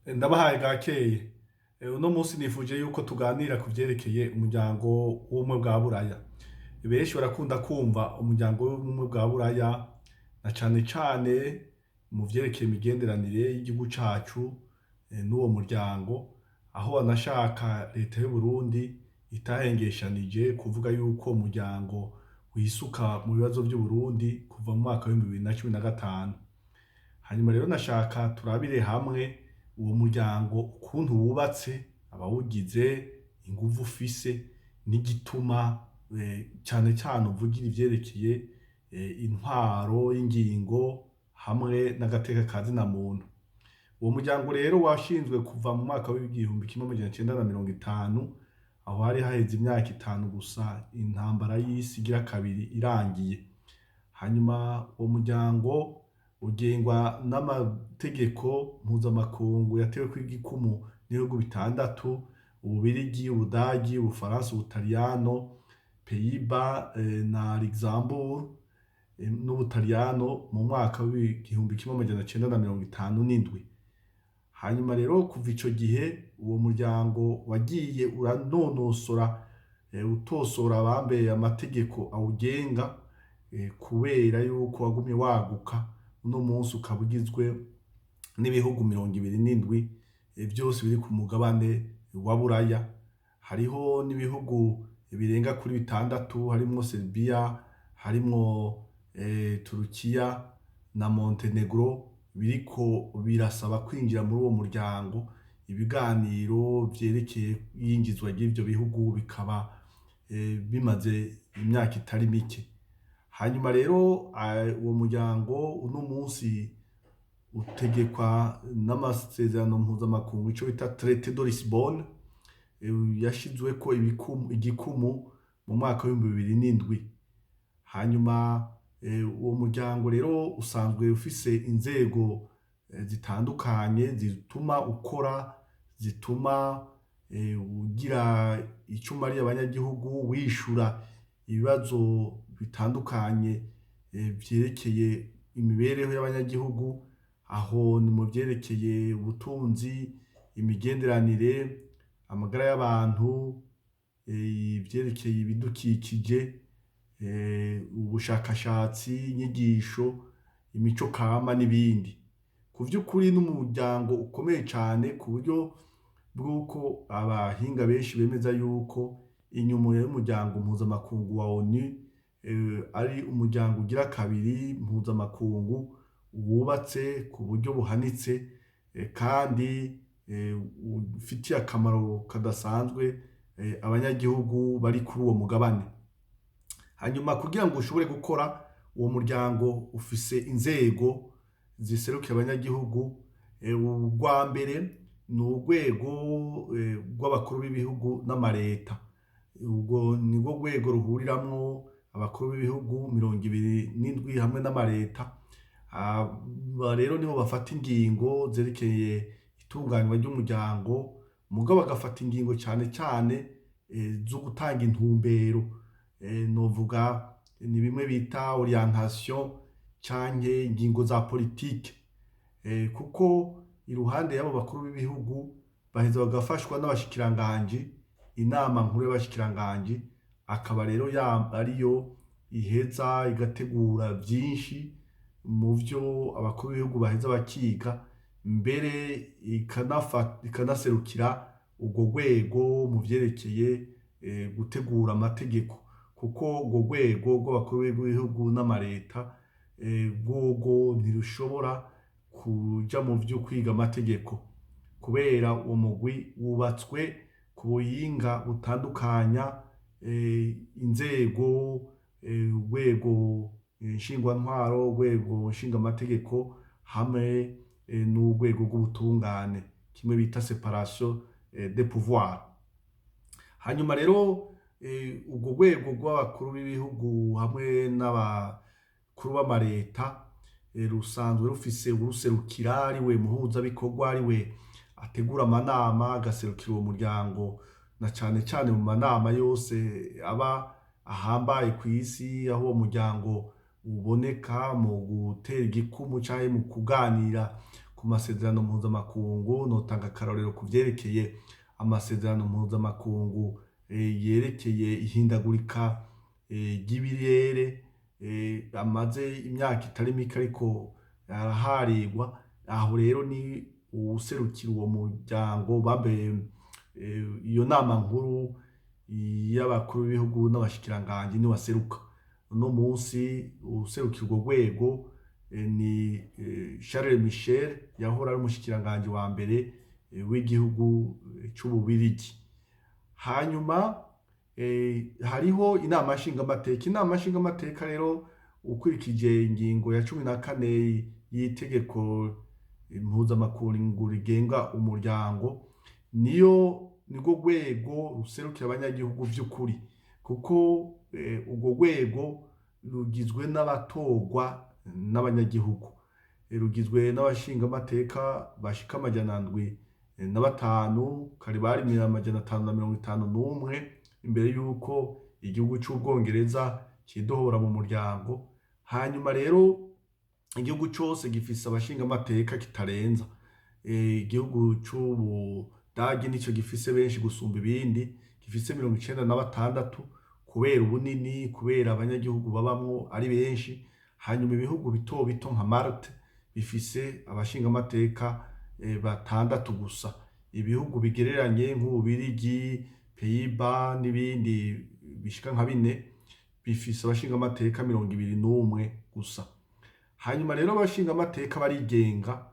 Ndabahaye gakeye. Uno munsi nifuje yuko tuganira ku vyerekeye umuryango w'ubumwe bwa Buraya. Benshi barakunda kumva umuryango w'ubumwe bwa Buraya na cane cane mu vyerekeye imigenderanire y'igihugu cacu n'uwo muryango, aho wanashaka leta y'Uburundi itahengeshanije kuvuga yuko umuryango wisuka mu bibazo vy'Uburundi kuva mu mwaka w'2015. Hanyuma rero nashaka turabire hamwe uwo muryango ukuntu wubatse, abawugize, inguvu ufise n'igituma cane cane uvugira ivyerekeye intwaro y'ingingo hamwe n'agateka ka zina muntu. Uwo muryango rero washinzwe kuva mu mwaka w'1950, aho hari haheze imyaka 5 gusa intambara y'isi igira kabiri irangiye. Hanyuma uwo muryango ugengwa n'amategeko mpuzamakungu yateweko igikumu n'ibihugu bitandatu: Ububirigi, Ubudagi, Ubufaransa, Ubutaliyano, Pays-Bas na Luxembourg n'Ubutaliyano mu mwaka w'1957. Hanyuma rero kuva ico gihe uwo muryango wagiye uranonosora, utosora bambe amategeko awugenga, kubera yuko wagumye waguka, uno munsi ukaba ugizwe n'ibihugu 27, vyose biri ku mugabane wa Buraya. Hariho n'ibihugu birenga kuri bitandatu, harimwo Serbia, harimwo Turukiya na Montenegro, biriko birasaba kwinjira muri uwo muryango. Ibiganiro vyerekeye iyinjizwa ry'ivyo bihugu bikaba bimaze imyaka itari mike. Hanyuma rero uwo muryango uno munsi utegekwa n'amasezerano mpuzamakungu, ico bita Traité de Lisbonne, yashizweko igikumu mu mwaka w'2007. Hanyuma uwo muryango rero usanzwe ufise inzego zitandukanye zituma ukora, zituma ugira ico umariye abanyagihugu, wishura ibibazo bitandukanye vyerekeye imibereho y'abanyagihugu. Aho ni mu vyerekeye ubutunzi, imigenderanire, amagara y'abantu, ivyerekeye ibidukikije, ubushakashatsi, inyigisho, imico kama n'ibindi. Ku vy'ukuri n'umuryango ukomeye cane, ku buryo bw'uko abahinga benshi bemeza yuko inyuma y'umuryango mpuzamakungu wa ONU ari umuryango ugira kabiri mpuzamakungu wubatse ku buryo buhanitse, kandi ufitiye akamaro kadasanzwe abanyagihugu bari kuri uwo mugabane. Hanyuma kugira ngo ushobore gukora, uwo muryango ufise inzego ziserukira abanyagihugu. Urwa mbere ni urwego rw'abakuru b'ibihugu n'amareta. Urwo nirwo rwego ruhuriramwo abakuru b'ibihugu 27 hamwe n'amareta. Aba rero nibo bafata ingingo zerekeye itunganywa ry'umuryango, mugabo bagafata ingingo cane cane zo gutanga intumbero. Novuga ni bimwe bita orientation canke ingingo za politike, kuko iruhande y'abo bakuru b'ibihugu baheza bagafashwa n'abashikiranganji, inama nkuru y'abashikiranganji akaba rero ariyo iheza igategura vyinshi mu vyo abakuru b'ibihugu baheza bakiga, mbere ikanaserukira urwo rwego mu vyerekeye gutegura amategeko, kuko urwo rwego rw'abakuru b'ibihugu n'amareta rworwo ntirushobora kuja mu vyo kwiga amategeko, kubera uwo mugwi wubatswe ku buhinga butandukanya inzego, urwego nshingwantwaro, urwego nshingamategeko hamwe n'urwego rw'ubutungane, kimwe bita séparation des pouvoirs. Hanyuma rero urwo rwego rw'abakuru b'ibihugu hamwe n'abakuru b'amareta rusanzwe rufise uwuruserukira, ariwe muhuzabikorwa, ariwe ategura amanama, agaserukira uwo muryango na cane cane mu manama yose aba ahambaye kw'isi, aho uwo muryango uboneka mu gutera igikumu canke mu kuganira ku ku masezerano mpuzamakungu. Notanga akarorero ku vyerekeye amasezerano mpuzamakungu yerekeye ihindagurika ry'ibirere, amaze imyaka itari mike ariko araharirwa. Aho rero ni uwuserukira uwo muryango bambe, iyo nama nkuru y'abakuru b'ibihugu n'abashikiranganji niwe aseruka. Uno munsi uwuserukira urwo rwego ni Charles Michel, yahora ari umushikiranganji wa mbere w'igihugu c'Ububirigi. Hanyuma hariho inama nshingamateka. Inama nshingamateka rero, ukurikije ingingo ya 14 y'itegeko mpuzamakungu rigenga umuryango, niyo nirwo rwego ruserukira abanyagihugu vy'ukuri, kuko urwo rwego rugizwe n'abatorwa n'abanyagihugu. Rugizwe n'abashingamateka bashika 705, kare bari 551 imbere y'uko igihugu c'Ubwongereza cidohora mu muryango. Hanyuma rero igihugu cose gifise abashingamateka kitarenza. Igihugu c'Ubudagi nico gifise benshi gusumba ibindi, gifise 96, kubera ubunini, kubera abanyagihugu babamwo ari benshi. Hanyuma ibihugu bito bito nka Malte bifise abashingamateka batandatu gusa. Ibihugu bigereranye nk'Ububirigi, Pays-Bas n'ibindi bishika nka bine bifise abashingamateka 21 gusa. Hanyuma rero abashingamateka barigenga,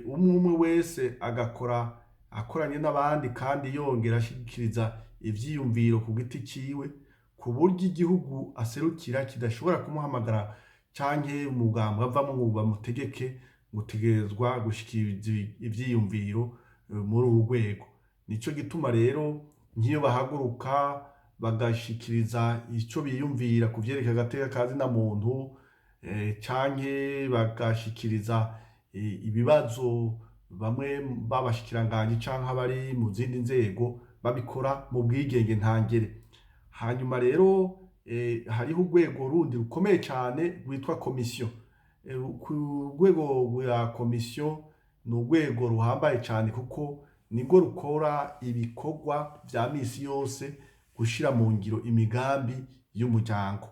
umwe umwe wese agakora akoranye n'abandi, kandi yongera ashikiriza ivyiyumviro ku giti ciwe, ku buryo igihugu aserukira kidashobora kumuhamagara canke umugambwe avamwo ngo bamutegeke gutegerezwa gushikiriza ivyiyumviro muri uru rwego. Nico gituma rero nk'iyo bahaguruka bagashikiriza ico biyumvira ku vyerekeye agateka ka zina muntu, canke bagashikiriza ibibazo bamwe b'abashikiranganji canke abari mu zindi nzego, babikora mu bwigenge ntangere. Hanyuma rero hariho urwego rundi rukomeye cane rwitwa komisiyo. Ku rwego rwa komisiyo, ni urwego ruhambaye cane, kuko nirwo rukora ibikorwa vya misi yose gushira mu ngiro imigambi y'umuryango.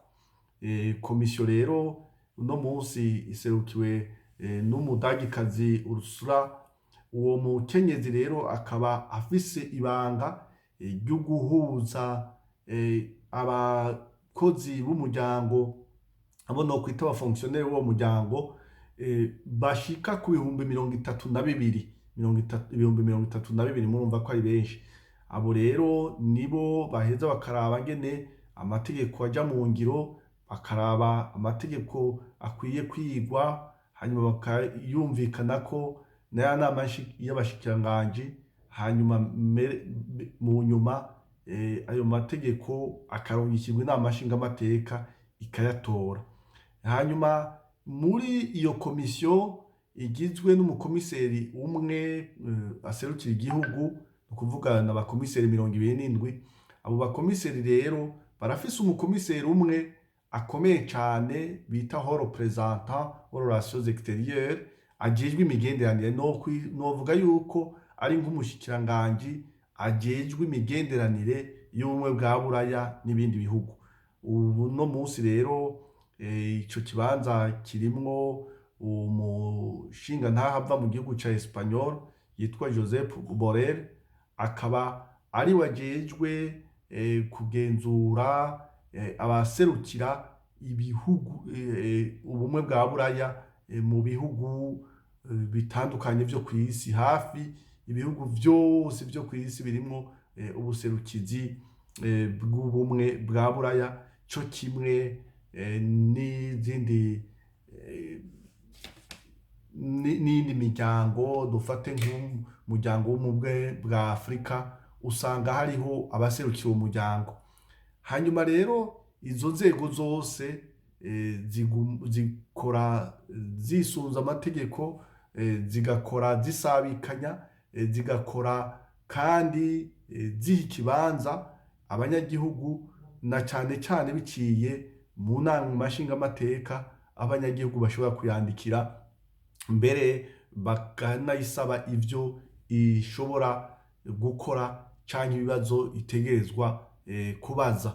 Komisiyo rero uno munsi iserukiwe n'Umudagikazi Ursula. Uwo mukenyezi rero akaba afise ibanga ryo guhuza abakozi b'umuryango, abo nokwita aba fonctionnaires b'uwo muryango, bashika ku 32,000, 32,000. Murumva ko ari benshi. Abo rero nibo baheza bakaraba ngene amategeko aja mu ngiro, bakaraba amategeko akwiye kwigwa, hanyuma bakayumvikanako na ya nama y'abashikiranganji. Hanyuma mu nyuma ayo mategeko akarungikirwa inama nshingamateka ikayatora. Hanyuma muri iyo komisiyo igizwe n'umukomiseri umwe aserukira igihugu, ni ukuvuga n'abakomiseri 27. Abo bakomiseri rero barafise umukomiseri umwe akomeye cane bita haut représentant aux relations extérieures, ajejwe imigenderanire. Novuga yuko ari nk'umushikiranganji ajejwe imigenderanire y'Ubumwe bwa Buraya n'ibindi bihugu. Ubu no munsi rero ico kibanza kirimwo umushingantahe ava mu gihugu ca Espanyol yitwa Josep Borrell, akaba ari we ajejwe kugenzura abaserukira ibihugu, Ubumwe bwa Buraya, mu bihugu bitandukanye vyo kw'isi. Hafi ibihugu vyose vyo kw'isi birimwo ubuserukizi bw'Ubumwe bwa Buraya, co kimwe n'izindi n'iyindi miryango. Dufate nk'umuryango w'Ubumwe bwa Afurika, usanga hariho abaserukira uwo muryango. Hanyuma rero izo nzego zose zikora zisunze amategeko, zigakora zisabikanya, zigakora kandi ziha ikibanza abanyagihugu, na cane cane biciye mu nama nshingamateka, abanyagihugu bashobora kuyandikira mbere. Bakanayisaba ivyo ishobora gukora canke ibibazo itegerezwa kubaza.